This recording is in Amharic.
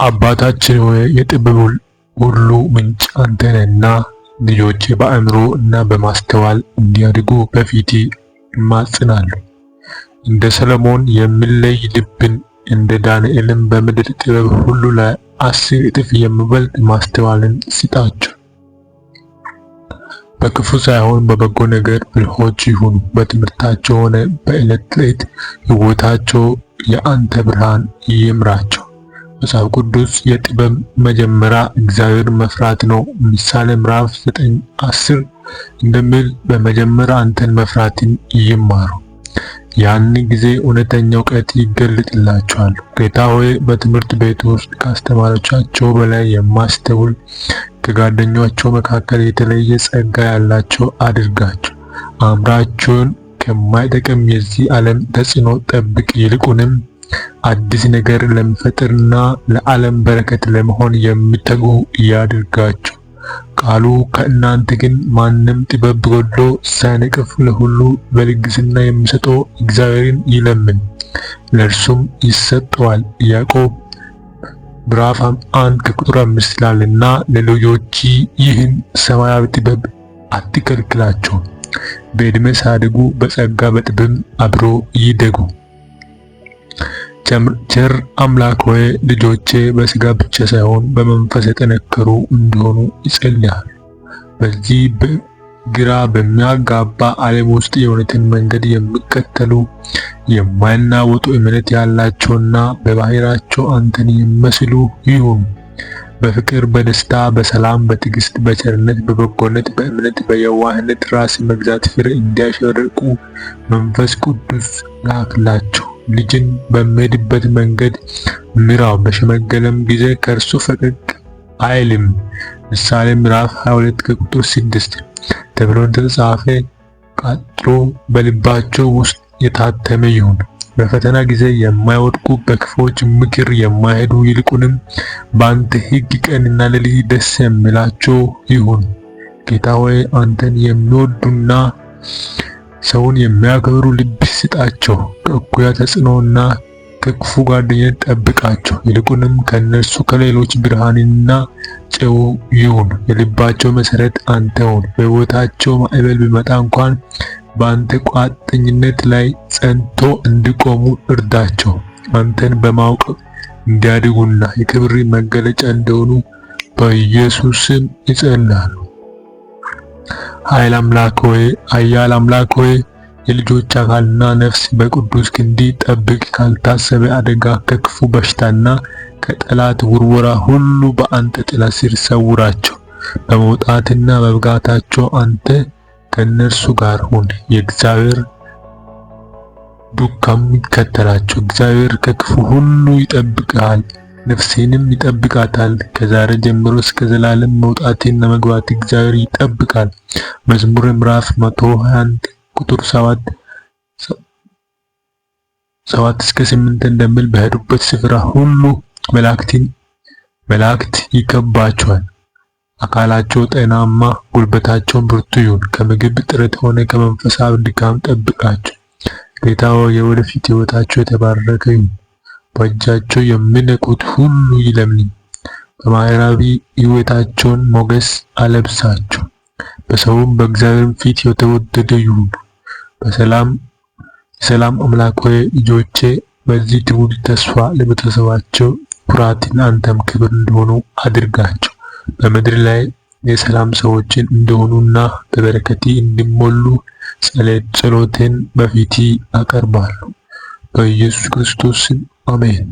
አባታችን ሆይ የጥበብ ሁሉ ምንጭ አንተ ነህና ልጆቼ በአእምሮ እና በማስተዋል እንዲያድጉ በፊትህ እማጽናለሁ። እንደ ሰሎሞን የሚለይ ልብን እንደ ዳንኤልም በምድር ጥበብ ሁሉ ላይ 10 እጥፍ የሚበልጥ ማስተዋልን ስጣቸው። በክፉ ሳይሆን በበጎ ነገር ብልሆች ይሁኑ። በትምህርታቸው ሆነ በዕለት ተዕለት ሕይወታቸው የአንተ ብርሃን ይምራቸው። መጽሐፍ ቅዱስ የጥበብ መጀመሪያ እግዚአብሔርን መፍራት ነው፣ ምሳሌ ምዕራፍ 9:10 እንደሚል በመጀመሪያ አንተን መፍራትን ይማሩ። ያን ጊዜ እውነተኛ እውቀት ይገለጥላቸዋል። ጌታ ሆይ፣ በትምህርት ቤት ውስጥ ካስተማሪዎቻቸው በላይ የማስተውል፣ ከጓደኞቻቸው መካከል የተለየ ጸጋ ያላቸው አድርጋቸው። አእምሯቸውን ከማይጠቅም የዚህ ዓለም ተጽዕኖ ጠብቅ። ይልቁንም አዲስ ነገር ለመፍጠርና ለዓለም በረከት ለመሆን የሚተጉ ያድርጋቸው። ቃሉ ከእናንተ ግን ማንም ጥበብ ቢጎድለው ሳይነቅፍ ለሁሉ በልግስና የሚሰጠው እግዚአብሔርን ይለምን፣ ለእርሱም ይሰጠዋል። ያዕቆብ ምዕራፍ 1 ከቁጥር 5 ይላልና ለልጆች ይህን ሰማያዊ ጥበብ አትከልክላቸው። በዕድሜ ሳያድጉ በጸጋ በጥበብም አብሮ ይደጉ። ቸር አምላክ ሆይ፣ ልጆቼ በስጋ ብቻ ሳይሆን በመንፈስ የጠነከሩ እንዲሆኑ ይጸልያሉ። በዚህ ግራ በሚያጋባ ዓለም ውስጥ የእውነትን መንገድ የሚከተሉ፣ የማይናወጡ እምነት ያላቸውና በባህሪያቸው አንተን የሚመስሉ ይሁኑ። በፍቅር፣ በደስታ፣ በሰላም፣ በትዕግስት፣ በቸርነት፣ በበጎነት፣ በእምነት፣ በየዋህነት ራስ መግዛት ፍሬ እንዲያሸርቁ መንፈስ ቅዱስ ላክላቸው። ልጅን በሚሄድበት መንገድ ምራው፣ በሸመገለም ጊዜ ከእርሱ ፈቀቅ አይልም። ምሳሌ ምዕራፍ 22 ከቁጥር 6 ተብሎ እንደተጻፈ ቃጥሎ በልባቸው ውስጥ የታተመ ይሁን። በፈተና ጊዜ የማይወድቁ፣ በክፉዎች ምክር የማይሄዱ፣ ይልቁንም በአንተ ሕግ ቀንና ሌሊት ደስ የሚላቸው ይሁን። ጌታ ሆይ፣ አንተን የሚወዱና ሰውን የሚያከብሩ ልብ ስጣቸው። ከእኩያ ተጽዕኖና ከክፉ ጓደኝነት ጠብቃቸው። ይልቁንም ከእነርሱ ከሌሎች ብርሃንና ጨው ይሁን። የልባቸው መሰረት አንተ ሁን። በሕይወታቸው ማዕበል ቢመጣ እንኳን በአንተ ቋጥኝነት ላይ ጸንቶ እንዲቆሙ እርዳቸው። አንተን በማወቅ እንዲያድጉና የክብር መገለጫ እንደሆኑ በኢየሱስ ስም ይጸልያሉ። ኃይል አምላክ ሆይ፣ ኃያል አምላክ ሆይ፣ የልጆች አካልና ነፍስ በቅዱስ ክንድ ጠብቅ። ካልታሰበ አደጋ፣ ከክፉ በሽታና ከጠላት ውርወራ ሁሉ በአንተ ጥላ ስር ሰውራቸው። በመውጣትና በመግባታቸው አንተ ከእነርሱ ጋር ሁን። የእግዚአብሔር ዱካም ይከተላቸው። እግዚአብሔር ከክፉ ሁሉ ይጠብቅሃል፣ ነፍሴንም ይጠብቃታል። ከዛሬ ጀምሮ እስከ ዘላለም መውጣቴና መግባቴ እግዚአብሔር ይጠብቃል። መዝሙር ምዕራፍ 121 ቁጥር 7 7 እስከ 8 እንደሚል በሄዱበት ስፍራ ሁሉ መላእክት ይከባቸዋል። አካላቸው ጤናማ፣ ጉልበታቸውን ብርቱ ይሁን። ከምግብ እጥረት ሆነ ከመንፈሳዊ ድካም ጠብቃቸው። ጌታ ሆይ፣ የወደፊት ሕይወታቸው የተባረከ ይሁን። በእጃቸው የሚነኩት ሁሉ ይለምልም። በማኅበራዊ ሕይወታቸውን ሞገስ አለብሳቸው። በሰውም በእግዚአብሔርም ፊት የተወደደ ይሁን። በሰላም የሰላም አምላክ ሆይ፣ ልጆቼ በዚህ ትውልድ ተስፋ፣ ለቤተሰባቸው ኩራትን፣ አንተም ክብር እንደሆኑ አድርጋቸው። በምድር ላይ የሰላም ሰዎችን እንደሆኑና በበረከት እንዲሞሉ ጸሎቴን በፊትህ አቀርባለሁ። በኢየሱስ ክርስቶስ ስም አሜን።